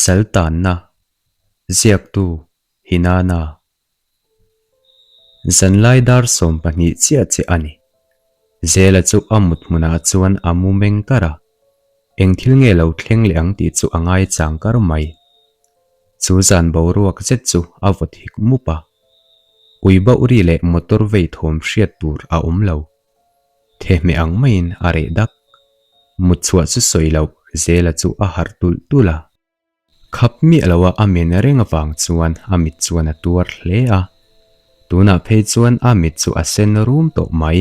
Saltanna, Ziaktu, Hinana. Zanlai dar 12 chiah che a ni. Zela chu a mut hmunah chuan a mu meng kar a. Eng thil nge lo thleng leh ang tih chu a ngai chang kar mai. Chu zan boruak zet chu a vawt hik mup a. Ui bauh ri leh motor vei thawm hriat tur a awm lo. Thehmeh ang maiin a reh dak. Mut chhuah chu sawi loh Zela chu a harh tulh tulh a. Khap miah loa a men reng avang chuan a mit chuan a tuar hle a. Tunah phei chuan a mit chu a sen rum tawh mai.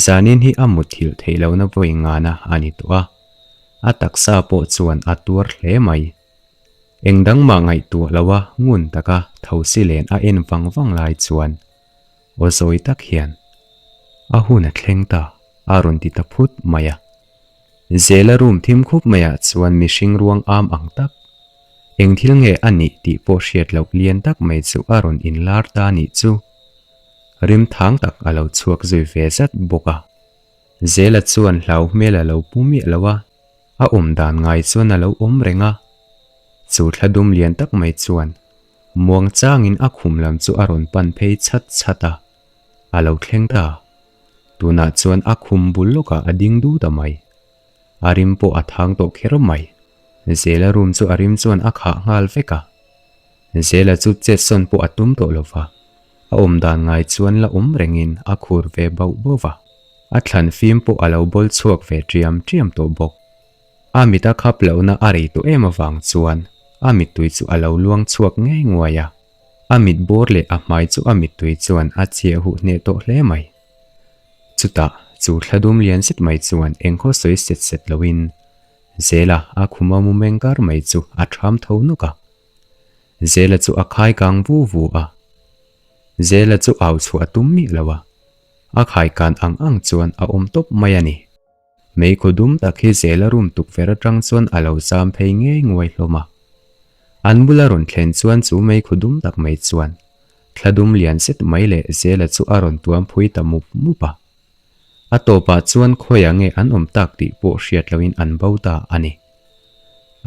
Zanin hi a muthilh theih lohna vawi ngana a ni tawh a. A taksa pawh chuan a tuar hle mai. Eng dang mah ngaihtuah loa ngun taka thosi len a en vang vang lai chuan Aw zawi tak hian a hun a thleng ta a rawn ti ta phut mai a. Zela room thim khup maiah chuan mihring ruang am ang tak, eng thil nge a nih tih pawh hriat loh lian tak mai chu a rawn inlar ta nih chu. Rim thang tak a lo chhuak zui ve zat bawk a. Zela chuan hlau hmel a lo pu miah lo a, a awm dan ngai chuan a lo awm reng a. Chu thla dum lian tak mai chuan Muang changin a khum lam chu a rawn pan phei chhat chhat a, a lo thleng ta. Tunah chuan a khum bul lawkah a ding du ta mai. A rim pawh a thang tawh kher mai. Zela room chu a rim chuan a khah nghal vek a. Zela chu chet sawn pawh a tum tawh lo va, a awm dan ngai chuan la awm rengin a khur ve bauh bauh va. A thlan fim pawh a lo bawl chhuak ve ṭiam ṭiam tawh bawk. A mit a khap lohna a rei tawh em avang chuan a mittui chu a lo luang chhuak ngei nguai a. A mit bawr leh a hmai chu a mittui chuan a chiah huh hneh tawh hle mai. Chutah chu thla dum lian zet mai chuan engkhaw sawi set set loin Zela a khuma mu meng kar mai chu a ṭham tho nuk a. Zela chu a khai kang vu vu a. Zela chu au chhuah a tum miah lo a. A khai kan ang ang chuan a awm tawp mai a ni. Meikhaw dum tak hi Zela room tukverh atang chuan a lo zam phei ngei nguai hlawm a. An bula rawn thlen chuan chu meikhaw dum tak mai chuan thla dum lian zet mai leh Zela chu a rawn tuam phui ta mup mup a. A tawpah chuan khawiah nge an awm tak tih pawh hriat loin an bo ta a ni.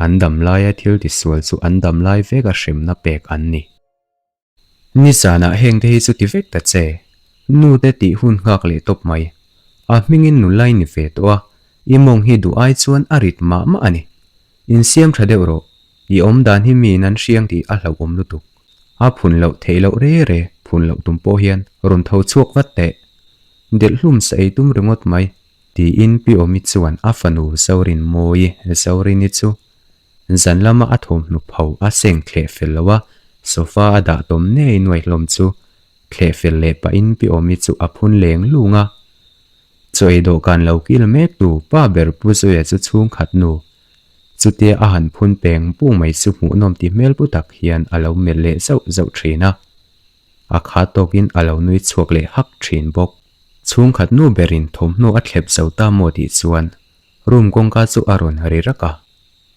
An dam laia thil tisual chu an dam lai veka hremna pek an ni. Nizanah hengte hi chu ti vek ta che. Nute tih hun nghak leh tawp mai. A hmingin nulai ni ve tawh a, i mawng hi duh ai chuan a rit mah mah a ni. Insiam tha deuh rawh, i awm dan hi miin an hriang tih a hlauhawm lutuk. A phun loh theih loh re re, phun loh tum pawh hian rawn tho chhuak vat teh. Delh hlum sa ei tum ringawt mai, tiin Pi Awmi chuan a fanu Zorin Mawi Zorini chu Zan lama a thawmhnaw pho a seng thleh fel lo a, sofa a dah tawm nei nuai hlawm chu thleh fel leh pahin Pi Awmi chu a phun leng lung a. Chaw ei dawhkan lo kil mek tu pa ber Pu Zuia chu chhungkhat nu chutia a han phun peng pung mai chu hmuhnawm ti hmel pu tak hian a lo melh leh zauh zauh thin a. A kha tawkin a lo nui chhuak leh hak thin bawk. Chhungkhat nu berin thawmhnaw a thlep zo ta maw tih chuan Room kawngka chu a rawn ri rak a,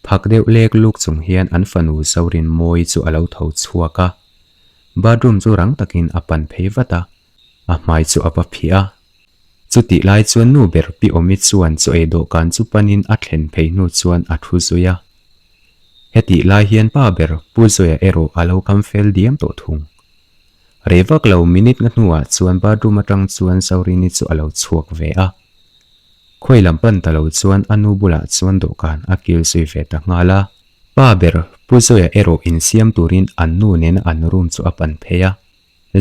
phak deuh lek luk chung hian an fanu Zorin Mawi chu a lo tho chhuak a. Bathroom chu rang takin a pan phei vat a, a hmai chu a va phih a. Chutih lai chuan nu ber Pi Awmi chuan chaw ei dawhkan chu panin a thlen phei hnu chuan a thu zui a. Hetih lai hian pa ber Pu Zoia erawh a lo kam fel diam tawh thung. Rei vak lo minute nga hnuah chuan bathroom atang chuan Zorini chu a lo chhuak ve a. Khawi lam pan ta lo chuan a nu bulah chuan dawhkan a kil zui ve ta nghal a. Pa ber Pu Zoia erawh insiam turin an nu nena an room chu a pan phei a.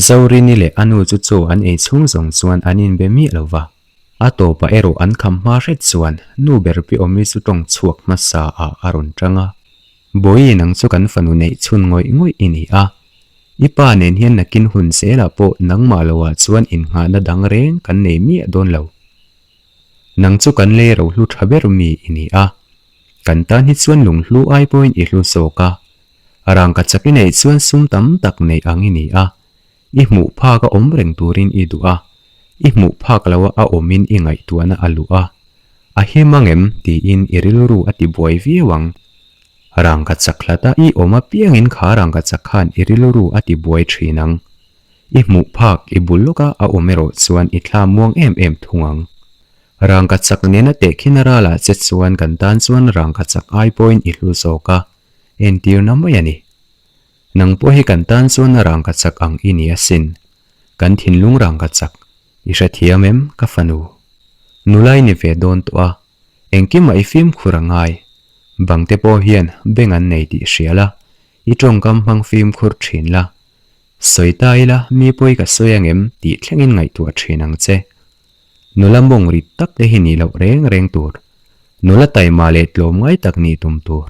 Zorini leh a nu chu chaw an ei chhung zawng chuan an inbe miah lo va. A tawpah erawh an kham hma hret chuan nu ber Pi Awmi chu tawng chhuak hmasa ah a rawn tang a. Bawihi nang chu kan fanu neih chhun ngawih ngawih i ni a. I pa nen hian nakin hun zelah pawh nangmah loah chuan innghahna dang reng kan nei miah dawn lo. Nang chu kan lei ro hlu tha ber mi i ni a. Kan tan hi chuan lunghlu ai pawhin i hlu zawk a. Rangka chak i neih chuan sum tam tak neih ang i ni a. I hmuh phak a awm reng turin i duh a. I hmuh phak loa a awmin i ngaihtuahna a luh a. A him ang em? tiin i rilru a ti buai viau ang. Rangka chak hlata i awm apiangin kha rangka chak khan i rilru a ti buai thin ang. I hmuh phak i bul lawka a awm erawh chuan i thla muang em em thung ang. Rangka chak nena tehkhin a ralah che chuan kan tan chuan rangka chak ai pawhin i hlu zawk a. Entirna mai a ni. Nang pawh hi kan tan chuan a rangka chak ang i ni asin. Kan thinlung rangka chak. I hrethiam em, ka fanu? Nula i ni ve dawn tawh a, engkimah i fimkhur a ngai. Bangte pawh hian beng an nei tih hria la, i tawngkam hmang fimkhur thin la. Sawi ta ila, mi pawi ka sawi angem tih thlengin ngaihtuah thin ang che. Nula mawng rit tak te hi nih loh reng reng tur. Nula taima leh tlawmngai tak nih tum tur.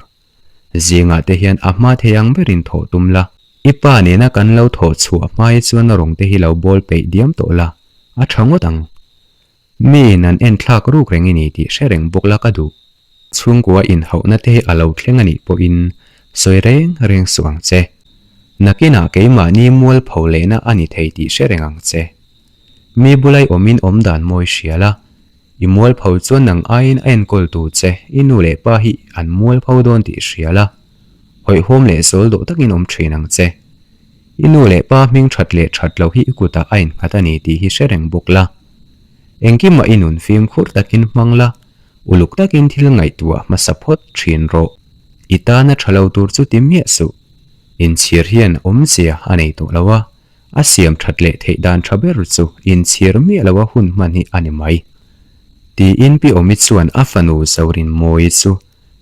Zingah te hian a hma thei ang berin thawh tum la. I pa nena kan lo thawh chhuah hma hi chuan rawng te hi lo bawl peih diam tawh la, a tha ngawt ang. Miin an en thlak ruk reng i ni tih hre reng bawk la ka duh. Chhungkua inhauhna te hi a lo thleng a nih pawhin sawi reng reng suh ang che. Nakinah keimahni mualpho lehna a ni thei tih hre reng ang che. Mi bulai awmin awm dan mawi hria la, i mualpho chuan nang aiin a enkawl tu che i nu leh pa hi an mualpho dawn tih hria la, hawihhawm leh zawl dawh takin awm thin ang che. I nu leh pa hming that leh that loh hi i kutah a innghat a ni tih hi hre reng bawk la. Engkimah i nun fimkhur takin hmang la, uluk takin thil ngaihtuah hmasa phawt thin rawh. I tana tha lo tur chu ti miah suh. Inchhir hian awmzia a nei tawh lo a. A siam that leh theih dan tha ber chu inchhir miah loa hun hman hi a ni mai. Tiin Pi Awmi chuan a fanu Zorinmawii chu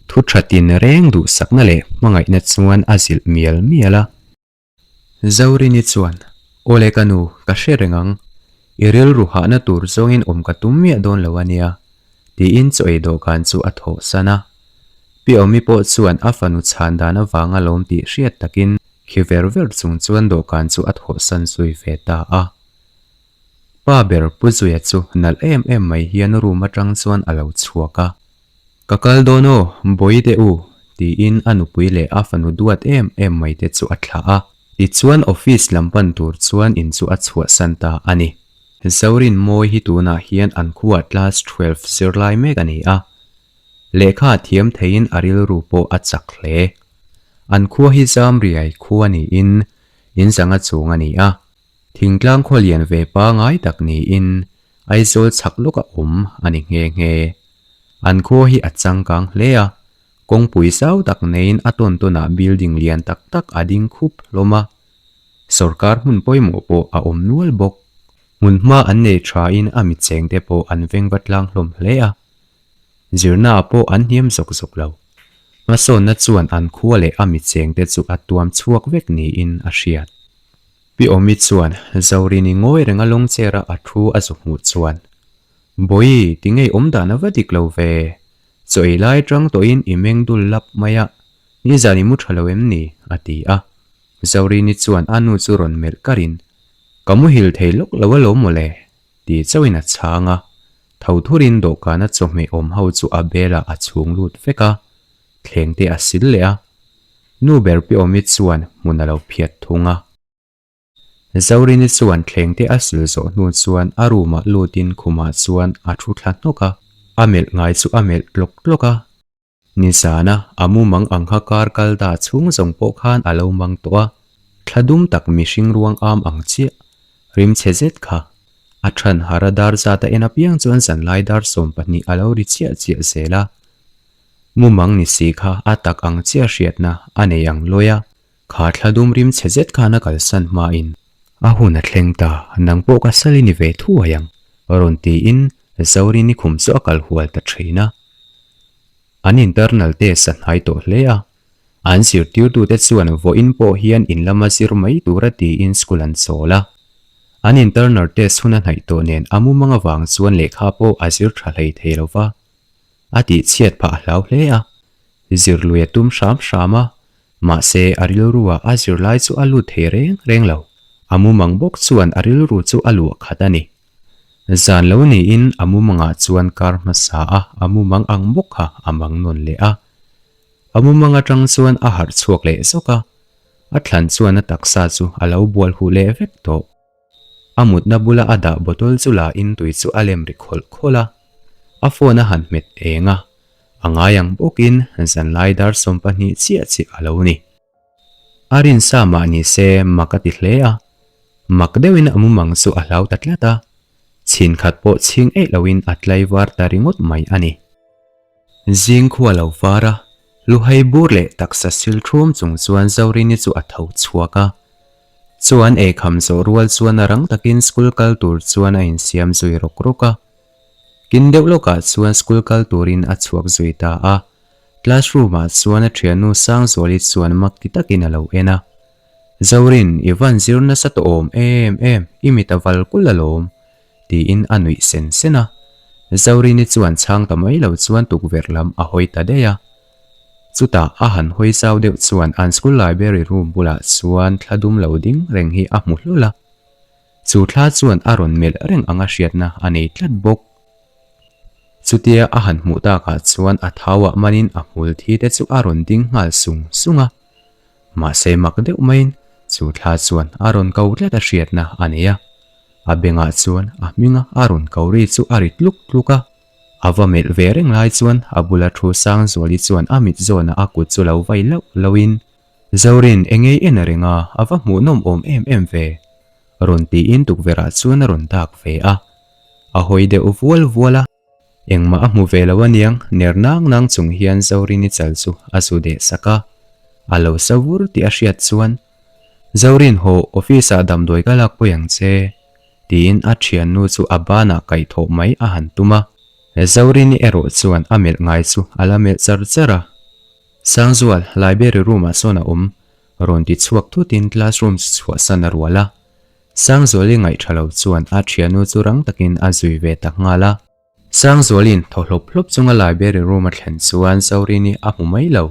thu tha tin reng duhsakna leh hmangaihna chuan a zilh mial mial a. Zorini chuan, Awle ka nu, ka hre reng ang. I rilru hahna tur zawngin awm ka tum miah dawn lo a nia, tiin chaw ei dawhkan chu a thawhsan a. Pi Awmi pawh chuan a fanu chhan dan avanga lawm tih hriat takin Khi ver ver chung chuan dawhkan chu a thawhsan zui ve ta a. Pa ber Pu Zuia chu nalh em em mai hian room atang chuan a lo chhuak a. Ka kal dawn aw, Bawihte u, tiin a nupui leh a fanu duat em em mai te chu a thlah a. Tichuan office lam pan tur chuan in chu a chhuahsan ta a ni. Zorinmawi hi tunah hian an khuaa class 12 zirlai mek a ni a. Lehkha a thiam theiin a rilru pawh a chak hle. An khua hi Zamriai khua niin in zanga chung a ni a. Thingtlang khaw lian ve pangai tak niin Aizawl chhak lawka awm a ni nghe nghe. An khua hi a changkang hle a, kawngpui zau tak neiin a tawn tawnah building lian tak tak a ding khup hlawm a. Sorkar hmun pawimawh pawh a awm nual bawk. Hmunhma an nei thain a mitchengte pawh an vengva tlang hlawm hle a. Zirna pawh an hniam zawk zawk lo. Hmasawnna chuan an khua leh a michengte chu a tuam chhuak vek niin a hriat. Pi Awmi chuan Zorini ngawi renga lawng chair-a a thu a zu hmuh chuan, Bawi, ti ngei awm dan a va dik lo ve. Chaw ei lai atang tawhin i meng dul lap mai a, nizan i mu tha lo em ni? a ti a. Zorini chuan a nu chu rawn melh karin, Ka muhil thei lawk lo alawm mawle, ti chauhin a chhang a. Tho thurin dawhkana chawhmeh awm ho chu a belah a chhung lut vek a, thleng te a sil leh a. Nu ber Pi Awmi chuan hmun a lo phiat thung a. Zorini chuan thleng te a sil zawh hnu chuan a room ah lutin khumah chuan a thu thla hnawk a, a melh ngai chu a melh tlawk tlawk a. Nizana a mumang ang kha kar kal dah chhung zawng pawh khan a lo mang tawh a, thla dum tak mihring ruang am ang chiah, rimchhe zet kha. A than hara dar zat a en apiang chuan zanlai dar 12 a lo ri chiah chiah zel a. Mumang ni si kha a tak ang chiah hriatna a nei ang lawi a, kha thla dum rimchhe zet khan a kalsan hmain. A hun a thleng ta, nang pawh ka sal i ni ve thuai ang, rawn tiin Zorini khum chu a kal hual ta thin a. An internal test a hnai tawh hle a, an zirtirtute chuan vawiin pawh hian in lama zir mai tura tiin school an chawl a. An internal test hun a hnaih tawh nen a mumang avang chuan lehkha pawh a zir tha hlei thei lo va, a tihchhiat phah a hlau hle a. Zir lui a tum hram hram a, mahse a rilruah a zirlai chu a lut thei reng reng lo. A mumang bawk chuan a rilru chu a luah khat a ni. Zan lo niin a mumangah chuan kar hmasa a, a mumang ang bawk kha a mang nawn leh a. A mumang atang chuan a harh chhuak leh zawk a, a thlan chuan a taksa chu a lo bual huh leh vek tawh. A mutna bula a dah bottle chu la in tui chu a lem ri khawlh khawlh a, a phone a han hmet eng a, a ngai ang bawkin zanlai dar 12 chiah chiah a lo ni. A rinsa mah ni se mak a ti hle a, mak deuhin a mumang chu a hlau ta tlat a, chhin khat pawh chhing eih loin a tlaivar ta ringawt mai a ni. Zing khua lo var a, Luhai bur leh taksa sil thum chung chuan Zorini chu a tho chhuak a. Chuan eikham zawh rual chuan a rang takin school kal tur chuan a insiam zui rawk rawk a. Kin deuh lawkah chuan school kal turin a chhuak zui ta a. Classroom ah chuan a thiannu Sangzuali chuan mak ti takin a lo en a. Zorin, i van zir nasa tawh awm em em, i mit a val kulh alawm, tiin a nuih sen sen a. Zorini chuan chhang ta mai lo chuan tukverh lam a hawi ta daih a. Chutah a han hawi zau deuh chuan an school library room bulah chuan thla dum lo ding reng hi a hmu hlawl a. Chu thla chuan a rawn melh reng anga hriatna a nei tlat bawk. Chutia a han hmuh takah chuan a thauah manin a hmul thi te chu a rawn ding nghal sung sung a. Mahse mak deuh maiin chu thla chuan a rawn ko tlat a hriatna a nei a. A bengah chuan a hminga a rawn ko ri chu a ri tluk tluk a. A va melh ve reng lai chuan a bula thu Sangzuali chuan a mit zawnah a kut chu lo vai lauh lauhin, Zorin, engei en a reng a, a va hmuhnawm awm em em ve. Rawn tiin tukverhah chuan a rawn dak ve a. A hawi deuh vual vual a. Engmah a hmu ve lo aniang, ner nang nang chung hian Zorini chal chu a zu deh sak a. A lo sa vur tih a hriat chuan, Zorin haw, office ah damdawi ka lak pawi ang che, tiin a thiannu chu a banah kaihthawh mai a han tum a. Zorini erawh chuan a melh ngai chu a la melh char char a. Sangzual, library room ah sawn a awm, rawn ti chhuak thutin classroom chu chhuahsan a rual a. Sangzuali ngaih tha lo chuan a thiannu chu rang takin a zui ve ta nghal a. Sangzuali'n thaw hlawp hlawp chunga library room a thlen chuan Zorini a hmu mai lo.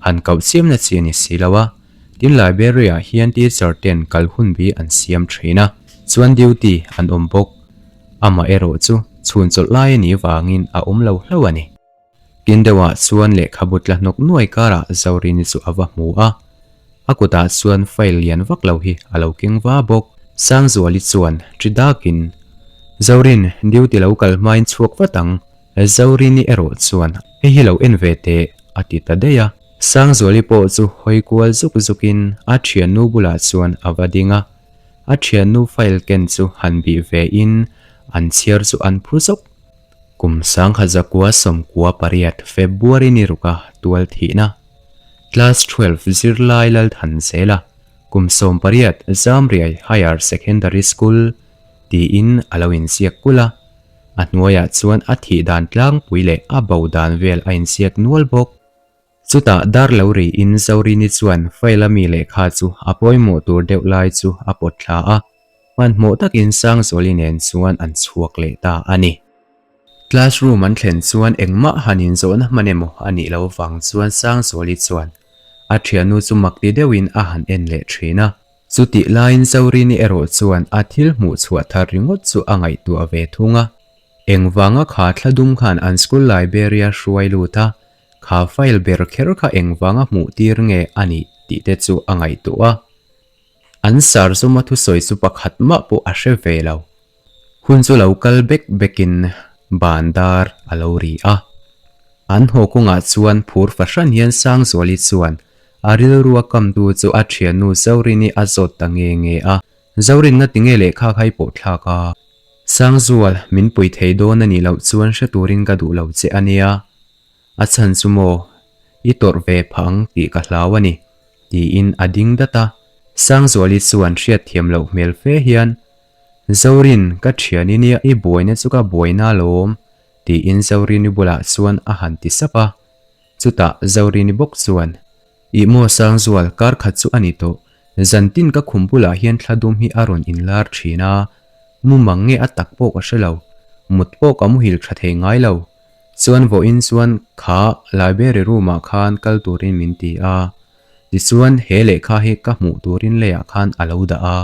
Han koh chiamna chi a ni si lo a, tin library ah hian teacher ten kal hun bi an siam thin a, chuan duty an awm bawk. Amah erawh chu chhun chawlh lai a nih vangin a awm lo hlauh a ni. Tin deuhah chuan lehkhabu tla hnawk nuai karah Zorini chu a va hmu a, a kutah chuan file lian vak lo hi a lo keng va bawk. Sangzuali chuan ṭi dakin, Zorin, duty lo kal hmain chhuak vat ang. Zorini erawh chuan, Hei hi lo en ve teh, a ti ta daih a. Sangzuali pawh chu hawi kual zuk zukin a ṭhiannu bulah chuan a va ding a, a ṭhiannu file ken chu han bih vein an chhiar chu an phu zawk. Kum sangha zakua 98 February ni ruka tual thihna, Class 12 zirlai Lalthan Zela, kum 18 Zamriai Higher Secondary School tiin a lo inziak kulh a, a hnuaiah chuan a thih dan tlangpui leh a bo dan vel a inziak nual bawk. Chutah dar lo riin Zorini chuan file a mi lehkha chu a pawimawh tur deuh lai chu a pawt thla a, hmanhmawh takin Sangzuali nen chuan an chhuak leh ta a ni. Classroom an thlen chuan engmah han inzawhna hman emaw a nih loh vang chuan Sangzuali chuan a thiannu chu mak ti deuhin a han en leh thin a. Chutih laiin Zorini erawh chuan a thil hmuh chhuah thar ringawt chu a ngaihtuah ve thung a. Engvanga kha thla dum khan an school library a hruai lut a, Kha file ber kher kha engvanga hmuh tir nge a nih tih te chu a ngaihtuah a. An sar zawma thusawi chu pakhat mah pawh a hre ve lo. Hun chu lo kal bek bekin ban dar a lo ri a. An haw kawngah chuan phur fahran hian Sangzuali chuan a rilrua kamtu chu a thiannu Zorini a zawt ta nge nge a. Zorin nga tinge lehkha kha i pawh thlak a? Sangzual, min pui thei dawn a nih loh chuan hre turin ka duh lo che a nia. A chhan chu maw, i tawrh ve phah ang tih ka hlau a ni, tiin a ding dat a. Sangzuali chuan hriatthiam loh hmel fe hian, Zorin, ka thian i nia, i buaina chu ka buaina alawm, tiin Zorini bulah chuan a han ti sap a. Chutah Zorini bawk chuan, Ih maw Sangzual, kar khat chu a ni tawh. Zan tin ka khum bulah hian thla dum hi a rawn inlar thin a, mumang nge a tak pawh ka hre lo. Mut pawh ka muhil tha thei ngai lo. Chuan vawiin chuan kha library room ah khan kal turin min ti a, tichuan he lehkha hi ka hmuh turin leiah khan a lo dah a,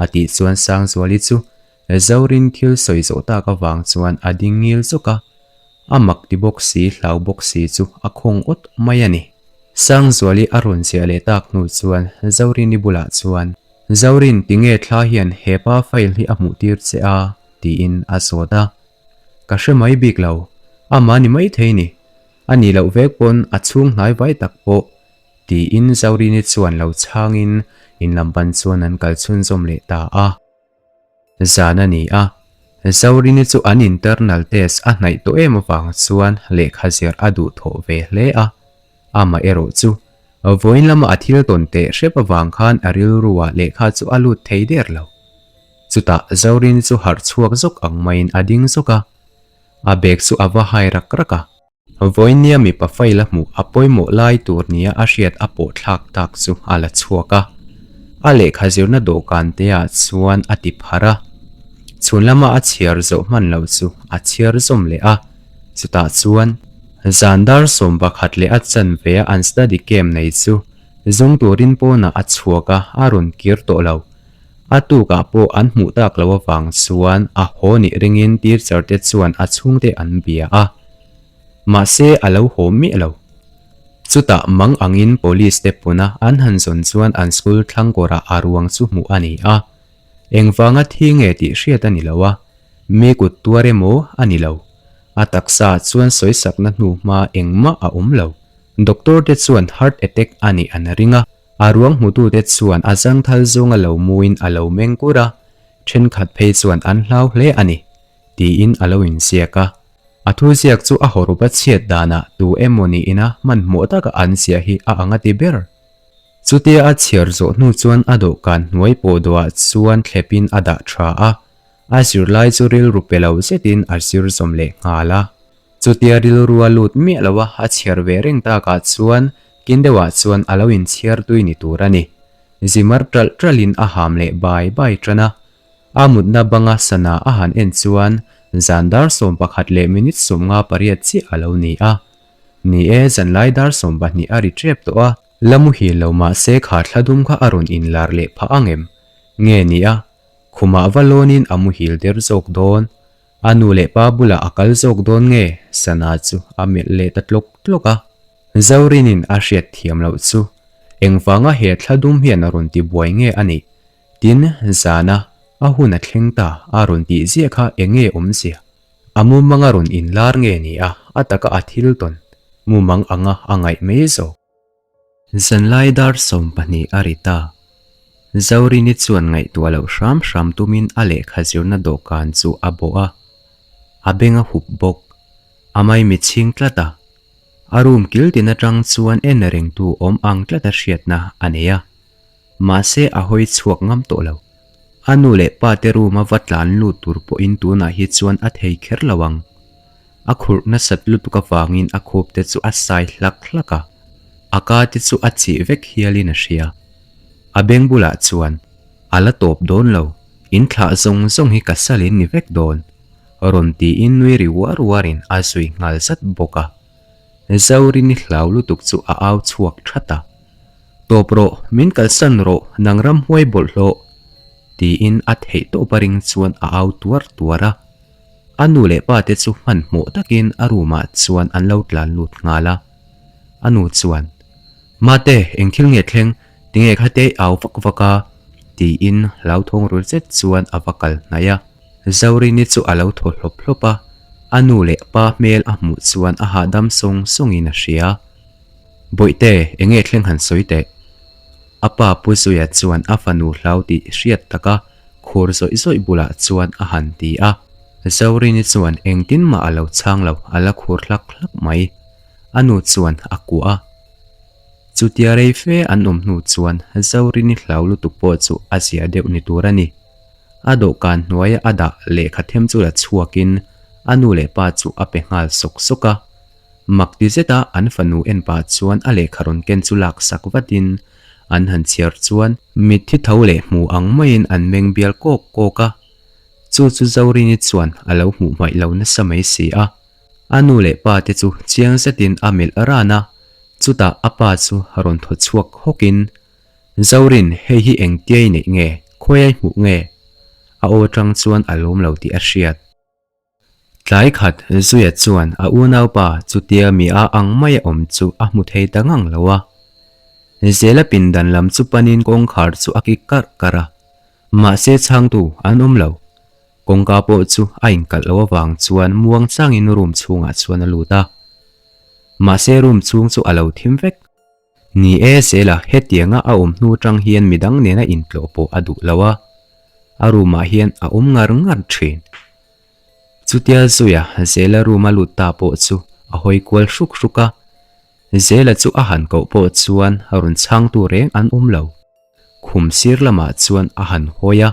a tih chuan Sangzuali chu Zorin thil sawi zawh tak avang chuan a ding ngil zuk a, a mak ti bawk si hlau bawk si chu a khawng awt mai a ni. Sangzuali a rawn ziah leh tak hnu chuan Zorini bulah chuan, Zorin tinge thla hian hepa file hi a hmuh tir che a? tiin a zawt a. Ka hre mai bik lo, amah ni maithei ni. A nih loh vek pawn a chhung hnai vai tak pawh tiin Zorini chuan lo chhangin in lam pan chuan an kal chhunzawm leh ta a. Zan a ni a, Zorini chu an internal test a hnaih tawh em avang chuan lehkha zir a duh thawh ve hle a. Amaherawh chu, vawiin lama a thil tawn teh hrep avang khan a rilruah lehkha chu a lut thei der lo. Chutah Zorini chu harh chhuak zawk ang maiin a ding zawk a, a bag chu a va hai rak rak a. Vawinia mipa file a hmuh a pawimawh lai tur nia a hriat a pawh thlak tak chu a la chhuak a, a lehkha zirna dawhkan te ah chuan a ti pharh a. Chhun lama a chhiar zawh hman loh chu a chhiar zawm leh a, chutah chuan zan dar 11 leh a chanve a an study camp nei chu zung turin pawnah a chhuak a, a rawn kir tawh lo. A tukah pawh an hmuh tak loh avang chuan a haw nih ringin teacher te chuan a chhungte an bia a. Mahse a lo haw miah lo. Chutah mang angin police te puna an han zawn chuan an school thlang kawrah a ruang chu hmuh a ni a. Engvanga thi nge tih hriat a ni lo a, mi kut tuar emaw a ni lo. A taksa ah chuan sawisakna hnu hma engmah a awm lo. Doctor te chuan heart attack a nih an ring a, a ruang hmutute chuan a zangthal zawng a lo muin a lo meng kur a, thenkhat phei chuan an hlau hle a ni, tiin a lo inziak a. A thu ziak chu a hawrup a chhiat danah tu emaw niin a hmanhmawh taka an ziah hi a ang a ti ber. Chutia a chhiar zawh hnu chuan a dawhkan hnuai pawh dawhah chuan thlepin a dah tha a, a zirlai chu rilru pe lo zetin a zir zawm leh nghal a. Chutia rilru a lut miah lo a, a chhiar ve reng takah chuan kin deuhah chuan a lo inchhiar tui ni tur a ni. Zimar ṭalh ṭalhin a ham leh bai bai ṭan a. A mutna banga sana a han en chuan zan dar 11 leh minute 58 chiah a lo ni a. Ni e, zanlai dar 12 a ri ṭep tawh a. La muhil lo mah se kha thla dum kha a rawn inlar leh phah ang em? Nge ni a, khumah va lawnin a muhil der zawk dawn. A nu leh pa bulah a kal zawk dawn nge? Sana chu a melh leh ta tlawk tlawk a. Zorinin a hriat thiam loh chu engvanga he thla dum hian a rawn ti buai nge a nih? Tin, zana a hun a thleng ta a rawn tih ziah kha eng nge awmzia? A mumang a rawn inlar nge ni a, a taka a thil tawn mumang anga a ngaih mai zawk. Zanlai dar 12 a ri ta. Zorini chuan ngaihtuah loh hram hram tumin a lehkha zirna dawhkan chu a bawh a, a beng a hup bawk. A maimi chhing tlat a, a room kil tin atang chuan en rengtu awm ang tlata hriatna a nei a. Mahse a hawi chhuak ngam tawh lo. A nu leh pa te room a va tlan lut tur pawhin tunah hi chuan a thei kher lo ang. A khurh nasat lutuk avangin a khup te chu a sai hlak hlak a, a ka te chu a chih vek hialin a hria. A beng bulah chuan, A la tawp dawn lo, in thlah zawng zawng hi ka salin ni vek dawn, rawn tiin nui ri uar uarin a zui nghal zat bawk a. Zorini hlau lutuk chu a au chhuak that a. Tawp rawh, min kalsan rawh, nang ramhuai bawlhhlawh! tiin a theih tawp a ring chuan a au tuar tuar a. A nu leh pa te chu hmanhmawh takin a room ah chuan an lo tlan lut nghal a. A nu chuan, Mate, eng thil nge thleng? Tinge kha te i au vak vak a? tiin hlauthawng rul zet chuan a va kal hnaih a. Zorini chu a lo thaw hlawp hlawp a, a nu leh pa hmel a hmuh chuan a hahdam sawng sawngin a hria. Bawihte, enge thleng han sawi teh? A pa Pu Zuia chuan a fanu hlau tih hriat taka khur zawih zawih bulah chuan a han ti a. Zorini chuan engtin mah a lo chhang lo, a la khur hlak hlak mai. A nu chuan a kuah a. Chutia rei fe an awm hnu chuan Zorini hlau lutuk pawh chu a zia deuh ni tur a ni. A dawhkan hnuaia a dah lehkha them chu la chhuakin a nu leh pa chu a pe nghal sawk sawk a. Mak ti zeta an fanu en pah chuan a lehkha rawn ken chu lak sak vatin an han chhiar chuan mitthi tho leh hmu ang maiin an meng bial kawk kawk a. Chu chu Zorini chuan a lo hmuh hmaih lo nasa mai si a. A nu leh pa te chu chiang zetin a melh ran a, chutah a pa chu rawn thaw chhuak hawkin, Zorin, hei hi engtia i neih nge? Khawiai hmuh nge? A aw atang chuan a lawm lo tih a hriat. Tlai khat Zuia chuan a unaupa chutia mi a ang mai a awm chu a hmu thei ta ngang lo a. Zela pindan lam chu panin kawngkhar chu a kik karh karh a. Mahse chhangtu an awm lo. Kawngka pawh chu a inkalh loh avang chuan muang changin room chhungah chuan a lut a. Mahse room chhung chu a lo thim vek. Ni e, Zela hetianga a awm hnu tang hian midang nena intlawh pawh a duh lo a, a room ah hian a awm ngar ngar thin. Chutia Zuia Zela room a lut ta pawh chu a hawi kual hruk hruk a. Zela chu a han koh pawh chuan rawn chhangtu reng an awm lo. Khum sir lamah chuan a han hawi a,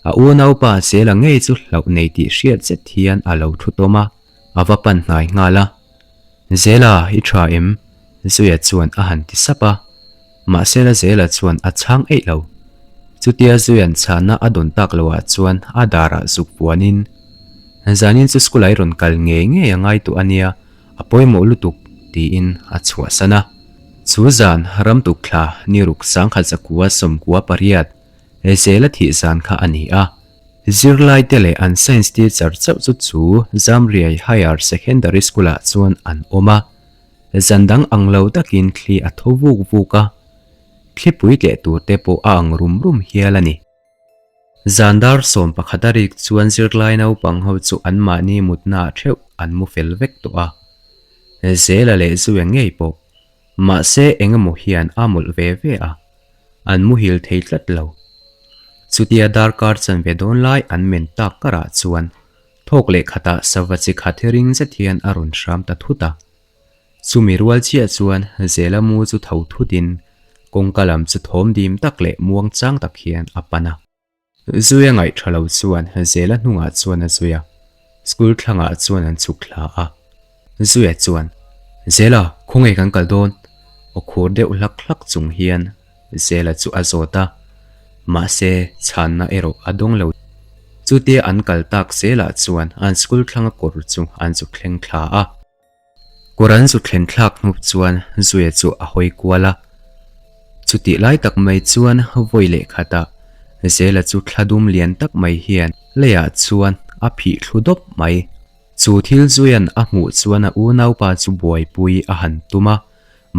a unaupa Zela ngei chu hlauh nei tih hriat zet hian a lo thu tawm a, a va pan hnai nghal a. Zela, i tha em? Zuia chuan a han ti sap a. Mahsela Zela chuan a chhang eih lo. Chutia Zuia'n chhana a dawn tak loah chuan a darah zuk puanin, Zanin chu school ah i rawn kal ngei ngei a ngai tawh a nia, a pawimawh lutuk, tiin a chhuahsan a. Chu zan ramtuk thla ni ruk 1998 Zela thih zan kha a ni a. Zirlaite leh an science teacher chauh chu chu Zamriai Higher Secondary School-ah chuan an awm a. Zan dang ang lo takin thli a tho vuk vuk a, thlipui tleh tur te pawh a ang rum rum hial a ni. Zan dar 11 a rik chuan zirlai naupang ho chu anmahni mutnaah theuh an mu fel vek tawh a. Zela leh Zuia ngei pawh. Mahse engemaw hian a mawlh ve ve a, an muhil thei tlat lo. Chutia darkar chanve dawn lai an men tak karah chuan thawk leh khatah sava chi khat ring zet hian a rawn hram ta thut a. Chumi rual chiah chuan Zela mu chu tho thutin kawngka lam chu thawm dim tak leh muang chang tak hian a pan a. Zuia ngaih tha lo chuan Zela hnungah chuan a zui a, school thlangah chuan an chhuk thla a. Zuia chuan, Zela, khawnge kan kal dawn? Aw khur deuh hlak hlak chung hian Zela chu a zawt a, mahse chhanna erawh a dawng lo. Chutia an kal tak zelah chuan an school thlanga kawr chu an zu thleng thla a. Kawr an zu thlen thlak hnup chuan Zuia chu a hawi kual a. Chutih lai tak mai chuan vawi leh khatah Zela chu thla dum lian tak mai hian leiah chuan a phih thlu dawp mai. Chu thil Zuia'n a hmuh chuan a unaupa chu buaipui a han tum a,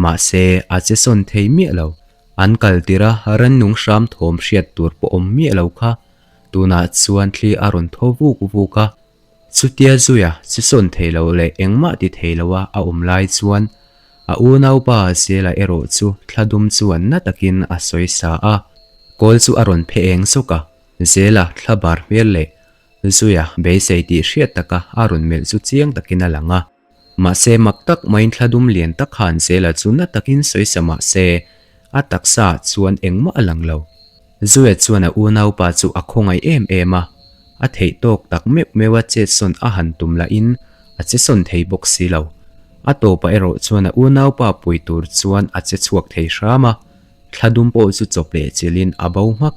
mahse a che sawn thei miah lo. An kal tirh a rannung hram thawm hriat tur pawh awm miah lo kha tunah chuan thli a rawn thaw vuk vuk a. Chutia Zuia chu sawn thei lo leh engmah ti thei loa a awm lai chuan a unaupa Zela erawh chu thla dum chuan na takin a sawi sa a. Kawl chu a rawn phe eng sawk a, Zela thla bar hmel leh Zuia beisei tih hriat taka a rawn melh chu chiang takin a lang a. Mahse mak tak maiin thla dum lian tak khan Zela chu na takin sawi sa mah se, a taksa ah chuan engmah a lang lo. Zuia chuan a unaupa chu a khawngaih em em a, a theih tawk tak meuh meuh a chetsawn a han tum lahin a chesawn thei bawk si lo. A tawpah erawh chuan a unaupa pui tur chuan a che chhuak thei hram a, thla dum pawh chu chawp leh chilhin a bo hmak.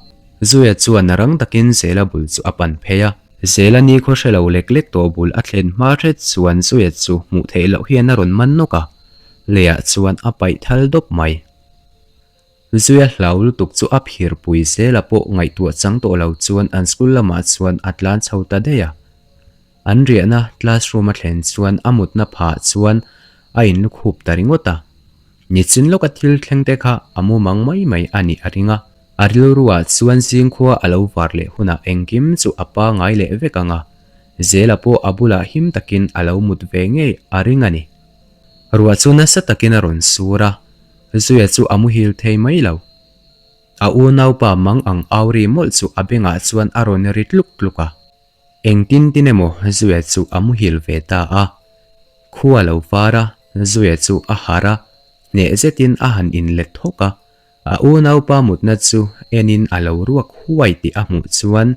Zuia chuan a rang takin Zela bul chu a pan phei a. Zela ni khaw hre lo lek lek tawh bul a thlen hma hret chuan Zuia chu hmuh theih loh hian a rawn man nawk a, leiah chuan a paih thal dawp mai. Zuia hlau lutuk chu a phir pui Zela pawh ngaihtuah chang tawh lo chuan an school lamah chuan a tlan chho ta daih a. An riahna classroom a thlen chuan a mutna phah chuan a inlukhup ta ringawt a. Nichin lawka thil thleng te kha a mumang mai mai a nih a ring a. A rilruah chuan zingkhua a lo var leh hunah engkim chu a pangai leh vek ang a, Zela pawh a bulah him takin a lo mut ve ngei a ring a ni. Ruah chu nasa takin a rawn sur a, Zuia chu a muhil thei mai lo. A unaupa mang ang au ri mawlh chu a bengah chuan a rawn ri tluk tluk a. Engtin tin emaw Zuia chu a muhil ve ta a. Khua lo var a, Zuia chu a harh a, hneh zetin a han inlet thawk a. A unaupa mutna chu enin a lo ruak huai tih a hmuh chuan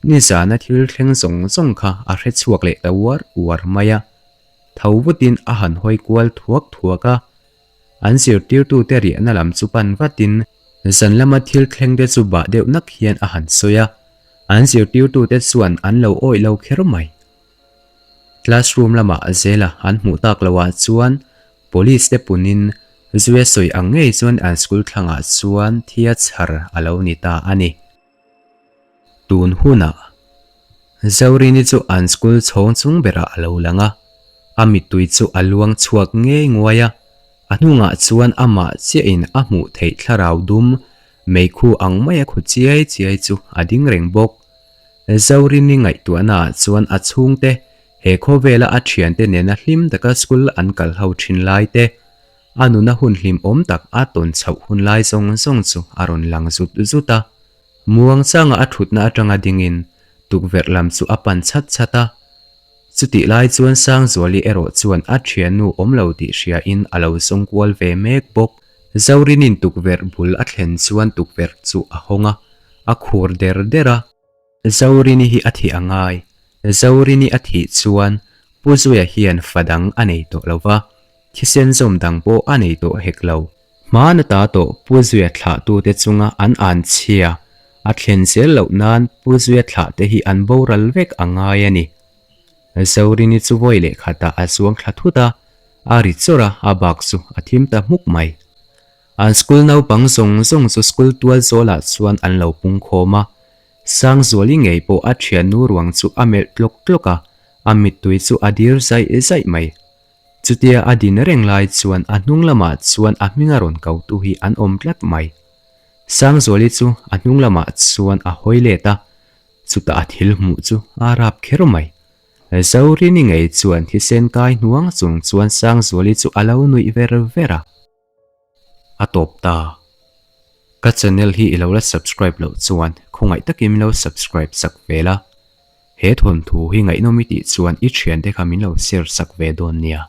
nizana thil thleng zawng zawng kha a hre chhuak leh ta uar uar mai a. Tho vutin a han hawi kual thuak thuak a. An zirtirtute riahna lam chu pan vatin zan lama thil thleng te chu bah deuh nak hian a han sawi a. An zirtirtute chuan an lo awih lo kher mai. Classroom lamah Zela an hmuh tak loah chuan Police te punin Zuia sawi ang ngei chuan an school thlangah chuan thia chhar a lo ni ta a ni. Tun hunah Zorini chu an school chhawng chung berah a lo lang a, a mittui chu a luang chhuak ngei nguai a, a hnungah chuan amah chiahin a hmuh theih thlarau dum meikhu ang maia khu chiai chiai chu a ding reng bawk. Zorini ngaihtuahnaah chuan a chhungte he khawvela a thiante nena hlim taka school an kal ho thin lai te, a nuna hun hlimawm tak a tawn chhoh hun lai zawng zawng chu a rawn lang zut zut a. Muangchanga a thutna atanga dingin tukverh lam chu a pan chhat chhat a. Chutih lai chuan Sangzuali erawh chuan a thiannu awm lo tih hriain a lo zawng kual ve mek bawk. Zorinin tukverh bul a thlen chuan tukverh chu a hawng a, a khur der der a. Zorini hi a thih a ngai. Zorini a thih chuan Pu Zuia hian fa dang a nei tawh lo va, thisen zawm dang pawh a nei tawh hek lo. Hmana ta tawh Pu Zuia thlahtute chunga an an chhia a thlen zel loh nan Pu Zuia thlahte hi an boral vek a ngai a ni. Zorini chu vawi leh khatah a zuang thla thut a, a ri chawrh a, a bak chu a thim ta hmuk mai. An school naupang zawng zawng chu school tual zawlah chuan an lo pung khawm a, Sangzuali ngei pawh a thiannu ruang chu a melh tlawk tlawk a, a mittui chu a dir zaih zaih mai. Chutia a din reng lai chuan a hnung lamah chuan a hminga rawn kotu hi an awm tlat mai. Sangzuali chu a hnung lamah chuan a hawi let a, chutah a thil hmuh chu a rap kher mai. Zorini ngei chuan thisen kai hnuang chung chuan Sangzuali chu a lo nuih ver ver a. A tawp ta. Ka channel hi i lo la subscribe loh chuan khawngaih takin min lo subscribe sak ve la. He thawnthu hi ngaihnawm i tih chuan i thiante kha min lo share sak ve dawn nia.